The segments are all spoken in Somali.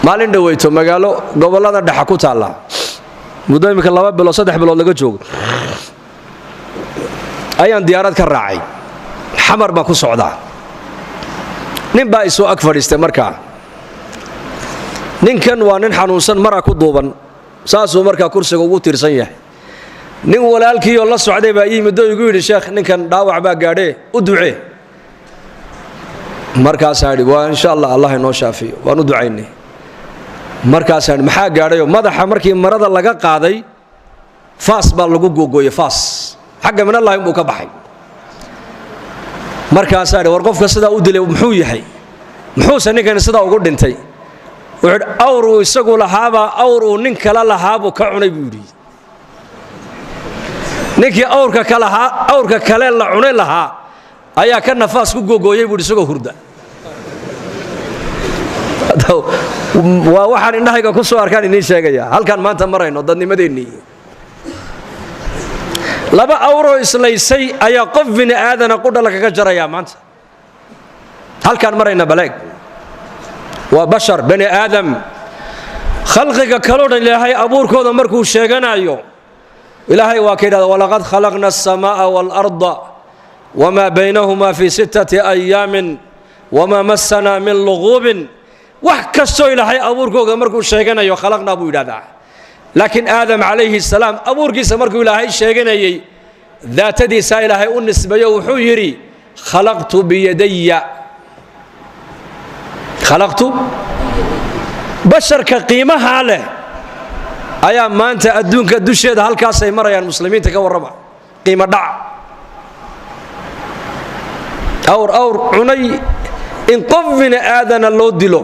Maalin dhaweyto magaalo gobollada dhexa ku taalla, muddo iminka 2 bilood 3 bilood laga joogo, ayaan diyaarad ka raacay. Xamar baan ku socdaa. Nin baa isoo ag fadhiistay. Markaa ninkan waa nin xanuunsan, mara ku duuban, saasuu markaa kursiga ugu tiirsan yahay. Nin walaalkiioo la socday baa ii yimid oo igu yidhi, "Sheekh, ninkan dhaawac baa gaadhee, u ducee." Markaasaa idhi, "Waa insha Allah, Allah inoo shaafiyo." Waan u ducaynay. Markaasaa idhi, "Maxaa gaadhayoo?" Madaxa markii marada laga qaaday, faas baa lagu googooyey, faas xagga minallahi inbuu ka baxay. Markaasaa idhi, "War, qofka sidaa u dilay muxuu yahay? Muxuuse ninkani sidaa ugu dhintay?" Wuxuu idhi, "Awr uu isagu lahaabaa awr uu nin kale lahaabuu ka cunay," buu yidhi. "Ninkii awrka ka lahaa, awrka kale la cunay lahaa, ayaa ka nafaas ku googooyey," buu yidhi, isagoo hurda. Waa waxaan indhahayga ku soo arkaan idiin sheegaya halkaan maanta marayno dadnimadeennii. Laba awroo islaysay ayaa qof bini aadana qudha lagaga jarayaa maanta halkaan marayna. Baleeg, waa bashar, bani aadam. Khalqiga kaloo dhan Ilaahay abuurkooda markuu sheeganayo, Ilaahay waa ka yidhahda, "ولقد خلقنا السماء والأرض وما بينهما في ستة أيام وما مسنا من لغوب." Wax kastoo Ilaahay abuurkooga markuu sheeganayo, "خلقنا" buu yidhahdaa. Laakiin Aadam calayhi salaam abuurkiisa markuu Ilaahay sheeganayey, daatadiisaa Ilaahay u nisbeeyo. Wuxuu yidhi, "خلقت بيدي، خلقت." Basharka qiimahaa leh ayaa maanta adduunka dusheeda halkaasay marayaan muslimiinta. Ka warrama qiimo dhac awr awr cunay in qof bini aadana loo dilo,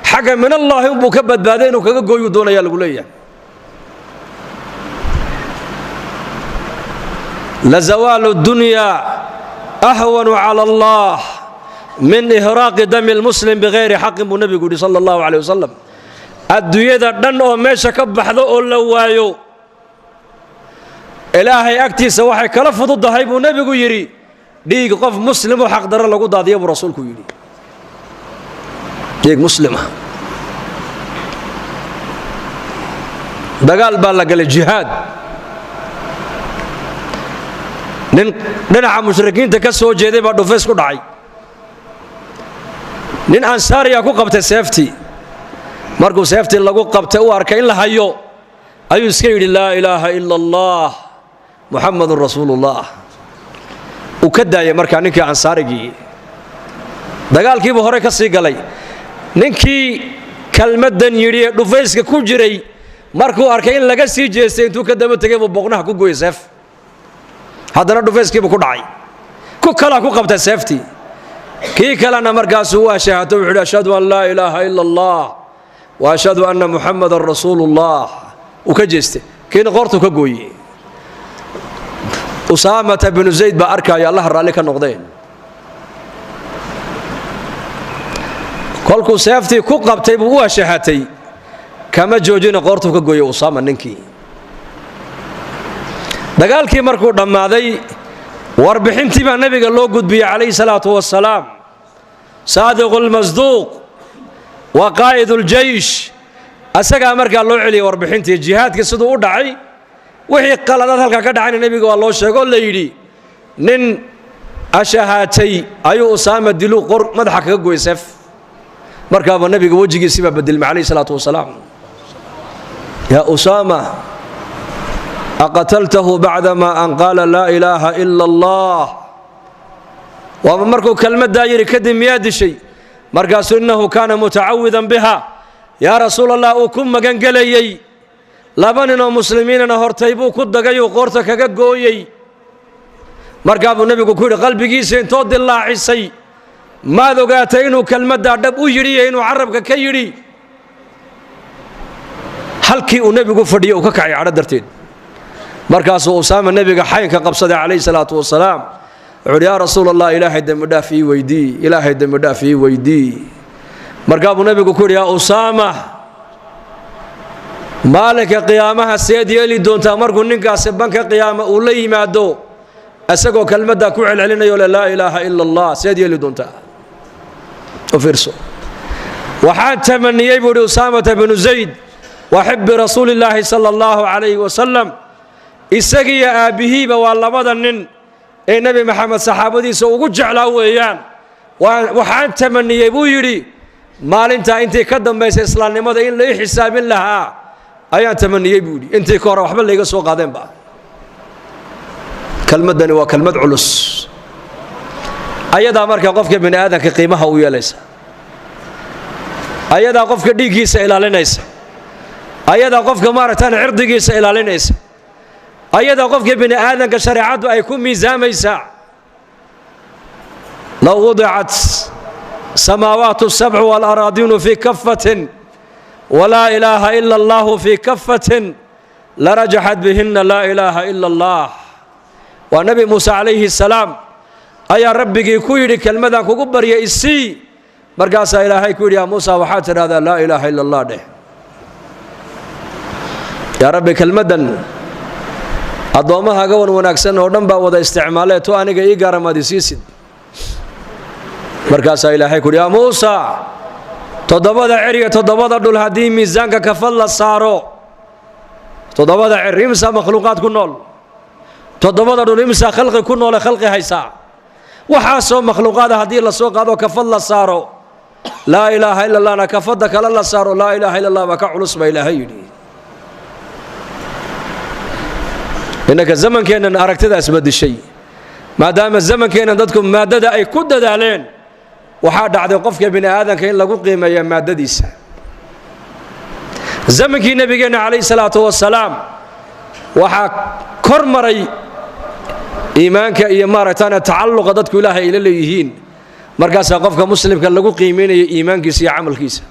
xagga minallaahi unbuu ka badbaaday, inuu kaga gooyuu doonayaa lagu leeyahay. لزوال الدنيا أهون على الله من إهراق دم المسلم بغير حق, buu nebigu yidhi sala allahu caleyh wasalam. Adduunyada dhan oo meesha ka baxdo oo la waayo, Ilaahay agtiisa waxay kala fududahay, buu nebigu yidhi, dhiig qof muslimoo xaqdarro lagu daadiya, buu rasuulku yidhi, dhiig muslima. Dagaal baa la galay, jihaad. Nin dhinaca mushrikiinta ka soo jeeday baa dhufays ku dhacay. Nin ansaariyaa ku qabtay seeftii. Markuu seeftii lagu qabtay, u arkay in la hayo, ayuu iska yidhi, "Laa ilaaha ila Allah, Muxamadun rasuuluullah." Uu ka daayay markaa ninkii ansaarigii. Dagaalkiibuu hore ka sii galay. Ninkii kelmaddan yidhi ee dhufayska ku jiray, markuu arkay in laga sii jeestay, intuu ka daba tegay buu boqnaha ku gooyey seef. Haddana dhufayskiibuu ku dhacay. Ku kalaa ku qabtay seeftii. Kii kalena markaasuu u ashaahato, wuxu uhi, "أشهد أن لا إله إلا الله وأشهد أن محمدا رسول الله." Uu ka jeestay, kiina qoortuu ka gooyey. Usaamata binu Zayd baa arkaayo, Allaha raalli ka noqdeen. Kolkuu seeftii ku qabtay buu u ashahatay, kama joojina, qoortuu ka gooyey Usaama ninkii. Dagaalkii markuu dhammaaday, warbixintii baa nebiga loo gudbiyey calayhi salaatu wasalaam. Saadiqu lmasduuq wa qaa'id uljeysh asagaa markaa loo celiyey warbixintii jihaadkii siduu u dhacay. Wixii qaladaad halkaa ka dhacayna nebiga waa loo sheego. La yidhi, nin ashahaatay ayuu Usaama diluu, qor madaxa kaga gooyey seef. Markaaba nebiga wejigiisii baa bedelmay calayhi salaatu wasalaam. "يا أسامة، أقتلته بعدما أن قال لا إله إلا الله?" Waaba markuu kelmaddaa yidhi kadib miyaa dishay? Markaasuu, "إنه كان متعوذا بها، يا رسول الله." Uu ku magangelayey. Laba nin oo muslimiinana hortay buu ku dagay, uu qoorta kaga gooyey. Markaa buu nebigu ku yidhi, "Qalbigiisa intoo dilaacisay, maad ogaatay inuu kelmaddaa dhab u yidhi iyo inuu carabka ka yidhi?" Halkii uu nebigu fadhiyey uu ka kacay cadho darteed. Markaasuu Usaama nebiga xaynka qabsaday calayhi salaatu wasalaam. Wuxu uhi, "Yaa rasuul Allah, Ilaahay dembidhaaf ii weydii, Ilaahay dembidhaaf ii weydii." Markaa buu nebigu ku yidhi, "Yaa Usaama, maalinka qiyaamaha seed yeeli doontaa markuu ninkaasi banka qiyaama uu la yimaado isagoo kelmaddaa ku celcelinayo le, 'Laa ilaaha ila Allah'? Seed yeeli doontaa?" U fiirso. Waxaan tamaniyey, buu ihi Usaamata binu Zayd, waa xibbi rasuulillaahi sala allahu calayhi wasalam, isagiyo aabbihiiba waa labada nin ee Nebi Maxamed saxaabadiisa ugu jeclaa weeyaan. Waxaan tamaniyey, buu yidhi, maalintaa intii ka dambaysa islaamnimada in lai xisaabin lahaa ayaan tamaniyey, buu yidhi. Intii ka hore waxba layga soo qaadeenba. Kelmaddani waa kelmad culus. Ayadaa marka qofka bini aadamka qiimaha u yeelaysa, ayadaa qofka dhiiggiisa ilaalinaysa, ayadaa qofka maaragtaan cirdigiisa ilaalinaysa, ayadaa qofka bini aadamka shareecaddu ay ku miisaamaysaa. Low wudicat samaawaat الsabcu wاlaraadiinu fii kafatin walaa ilaaha ila allahu fii kafatin larajaxat bihina laa ilaaha ila allah. Waa Nebi Muuse calayhi salaam ayaa Rabbigii ku yidhi: "Kelmadaan kugu barya isii." Markaasaa Ilaahay ku yidhi: "Yaa Muusa, waxaad tidhahdaa laa ilaaha ila allah dheh." "Yaa Rabbi, kelmaddan addoommaha gawan wanaagsan oo dhan baa wada isticmaalee, tu aniga ii gaaramaad isiisid?" Markaasaa Ilaahay ku yidhi: "Yaa Muusa, toddobada cer iyo toddobada dhul haddii miisaanka kafad la saaro, toddobada cer imsaa makhluuqaad ku nool, toddobada dhul imsaa khalqi ku noole khalqi haysaa, waxaasoo makhluuqaada haddii la soo qaado kafad la saaro, laa ilaaha ila allahna kafadda kale la saaro, laa ilaaha illa allah baa ka culus," baa Ilaahay yidhi. Innaka zamankeennan aragtidaas badishay, maadaama zamankeennan dadku maaddada ay ku dadaaleen, waxaa dhacday qofka bini aadamka in lagu qiimeeya maaddadiisa. Zamankii Nebigeenna calayhi salaatu wasalaam waxaa kor maray iimaanka iyo maaragtaana tacalluqa dadku Ilaahay ayla leeyihiin. Markaasaa qofka muslimka lagu qiimaynaya iimaankiisa iyo camalkiisa.